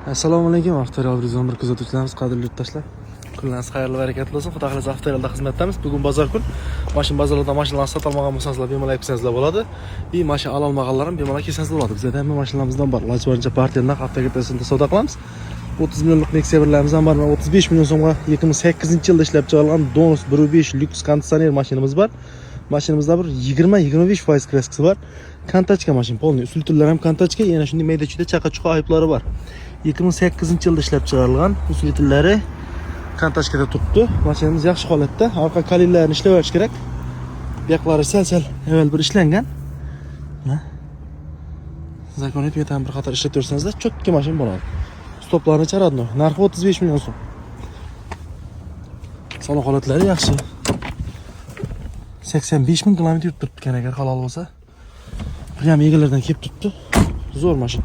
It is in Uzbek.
Assalomu alaykum, Avtoreal 111 kuzatuvchilarimiz, qadrli yurtdoshlar. Kunlaringiz xayrli, barakatli bo'lsin. Xudo xohlasa, Avtorealda xizmatdamiz. Bugun bozor kun. Mashin bozorlardan mashinalarni sota olmagan bo'lsangizlar, bemalol kelsangizlar bo'ladi. И mashina ola olmaganlar ham bemalol kelsangizlar bo'ladi. Bizda hamma mashinalarımizdan bor. Iloji boricha partiya narx avtokreditda savdo qilamiz. 30 millionlik Nexia birlarimiz ham bor. Mana 35 million so'mga 2008 yilda ishlab chiqarilgan Donus 1.5 lyuks konditsioner mashinamiz bor. Mashinamizda bir 20-25% краска si bor. Контачка mashin, полный. Усилитель lar ham контачка, yana shunday mayda-chuyda chaqa-chuqa ayblari bor. 2008 yilda ishlab chiqarilgan, усилитель lari контачка da turibdi. Mashinamiz yaxshi holatda. Orqa kalillarini ishlab olish kerak. Bu yoqlari sal-sal avval bir ishlangan. Mana. Закон ham bir qator ishlatib yursangizlar, чётко mashin bo'ladi. Stoplarni chiqaradi. Narxi 35 million so'm. Salon holatlari yaxshi. 85 ming kilometr yurib turibdi ekan, agar halol bo'lsa. Prям egalardan kelib turibdi. Zo'r mashin.